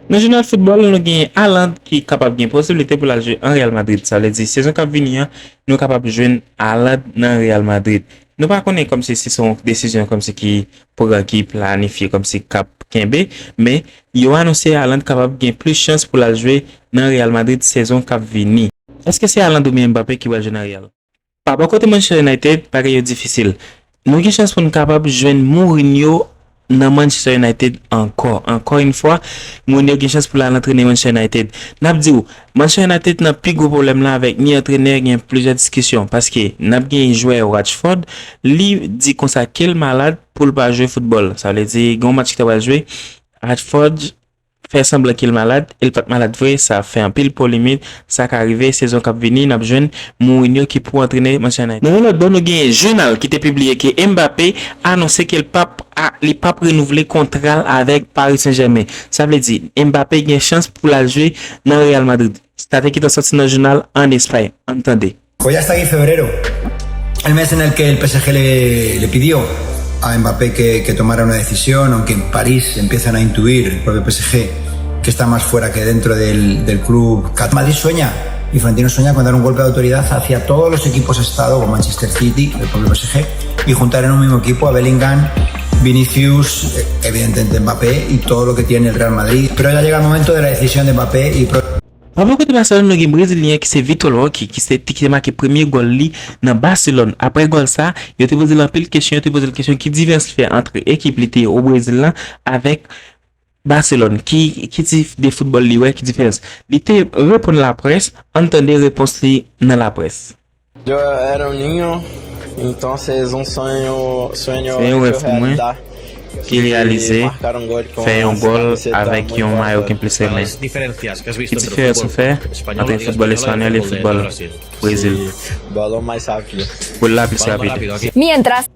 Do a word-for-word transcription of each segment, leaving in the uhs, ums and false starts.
Nan jounal foutbòl, nou gen Haaland ki kapab gen posiblite pou l al jwe an Real Madrid. Sa vle di, sezon k ap vini an, nou kapab jwenn Haaland nan Real Madrid. Nou pa konnen kòmsi si se yon desizyon kòmsi ki pran, ki planifye, kòmsi k ap kenbe, men yo anonse Haaland kapab gen plis chans pou l al jwe nan Real Madrid sezon k ap vini. Èske se Haaland oubyen Mbappé ki pral jwe nan Real? Pa bò kote Manchester United, bagay yo difisil. Nou gen chans pou n kapab jwenn Mourinho nan Manchester United ankò. Ankò yon fwa, Mourinho gen chans pou l al antrene Manchester United. N ap di w, Manchester United nan pi gwo pwoblèm la avèk ni antrenè, gen plizyè diskisyon, paske n ap gen jwè Rashford, li di konsa ke l malad pou l pa jwe foutbòl. Sa vle di, gen yon match ki ta pral jwe, Rashford fè sanblan ke l malad, e l pa t malad vre, sa fè anpil polemik, sa ka rive, sezon k ap vini, n ap jwenn Mourinho ki pou antrene Manchester United. Nan yon lòt bò, nou gen jounal ki te pibliye ke Mbappé anonse ke l p ap, a, li p ap renouvle kontra l avèk Paris Saint-Germain. Sa vle di, Mbappé gen chans pou l al jwe nan Real Madrid. Sa te gentan sòti nan jounal an Espay. Ann tande. Pues ya está aquí febrero, el mes en el que el P S G le, le pidió a Mbappé que, que tomara una decisión, aunque en París empiezan a intuir el propio P S G que está más fuera que dentro del, del club. Cat-, Madrid sueña, y Florentino sueña con dar un golpe de autoridad hacia todos los equipos Estado, como Manchester City, el propio P S G, y juntar en un mismo equipo a Bellingham, Vinicius, eh, evidentemente Mbappé y todo lo que tiene el Real Madrid. Pero ya llega el momento de la decisión de Mbappé y pro- Pa bò kote Barcelone, nou gen Brezilyen ki se Vitor Roque, ki se, ki te make premye gòl li nan Barcelone. Apre gòl sa, yo te poze l anpil kesyon, yo te poze l kesyon ki diferans ki fè ant ekip li te ye o Brezil lan avèk Barcelone, ki, ki tip de foutbòl li wè, ki diferans. Li te reponn laprès, ann tande repons li nan laprès. Yo era un niño, entonces un sueño, sueño Se yon rèv hecho pou mwen realidad. Ki reyalize, fè yon gòl avèk yon mayo ke m plis renmen. Ki diferans ou fè ant foutbòl espanyòl e foutbòl Brezil? Gòl la plis rapid. Mientras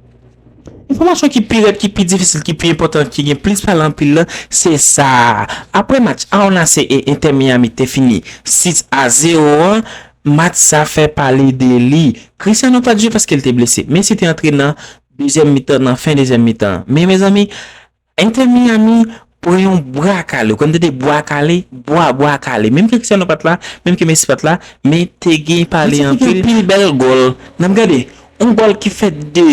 Enfòmasyon ki pi rèd, ki pi difisil, ki pi enpòtan, ki gen plis pale anpil la, se sa. Apre match Al Nassr e Inter Miami te fini sis a zewo an, match sa fè pale de li. Cristiano pa t jwe paske l te blese. Messi te antre nan dezyèm mitan, nan fen dezyèm mitan. Men mezanmi, Inter Miami pran yon bwa kale. Ou konn tande bwa kale, bwa, bwa kale. Menm ke Cristiano pa t la, menm ke Messi pa t la, men te gen pale anpil. Pil bèl gòl. N ap gade, yon gòl ki fèt de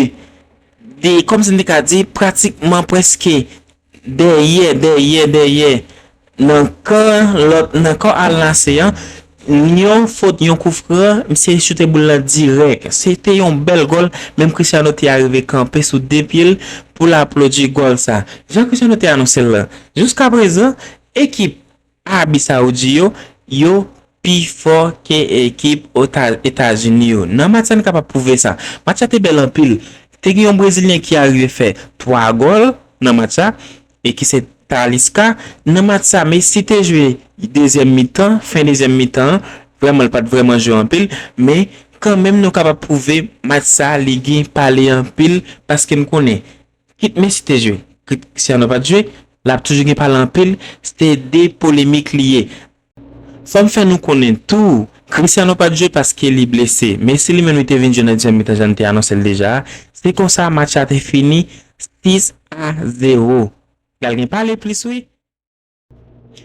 de, kòmsi n te ka di, pratikman prèske dèyè, dèyè, dèyè, nan kan lòt, nan kan Al Nassr an, yon fot, yon koufran, misye choute boul lan dirèk. Se te yon bèl gòl, menm Cristiano te arive kanpe sou de pye l pou l aplodi gòl sa. Jan Cristiano te anonse l lan, jiskaprezan, ekip Abi Saoudi yo, yo pi fò ke ekip Eta-, Etazini yo. Nan match sa, n kapab pwouve sa. Match sa te bèl anpil. Te gen yon Brezilyen ki arive fè twa gòl nan match sa, e ki se Talisca. Nan match sa, Messi te jwe dezyèm mitan, fen dezyèm mitan an. Vrèman, li pa t vrèman jwe anpil, men kanmenm nou kapab pwouve match sa, li gen pale anpil, paske n konnen, kit Messi te jwe, kit Cristiano pa t jwe, l ap toujou gen pale anpil, se te de polemik li ye. Fò m fè nou konnen tou, Cristiano pa t jwe paske li blese. Messi li menm li te vin jwe nan dezyèm mitan jan n te anonse l deja a. Se konsa match la te fini sis a zewo. Pral gen pale plis wi.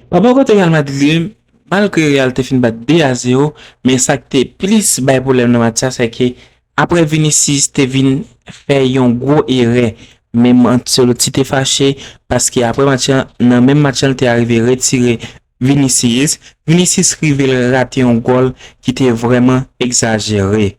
Pa bò kote Real Madrid li menm, malgre Real te fin bat de a zewo, men sa k te plis bay pwoblèm nan match la, se ke apre Vinicius te vin fè yon gwo erè, menm Ancelotti te fache, paske apre match la, nan menm match la, li te arive retire Vinicius. Vinicius rive l rate yon gòl ki te vrèman egzajere.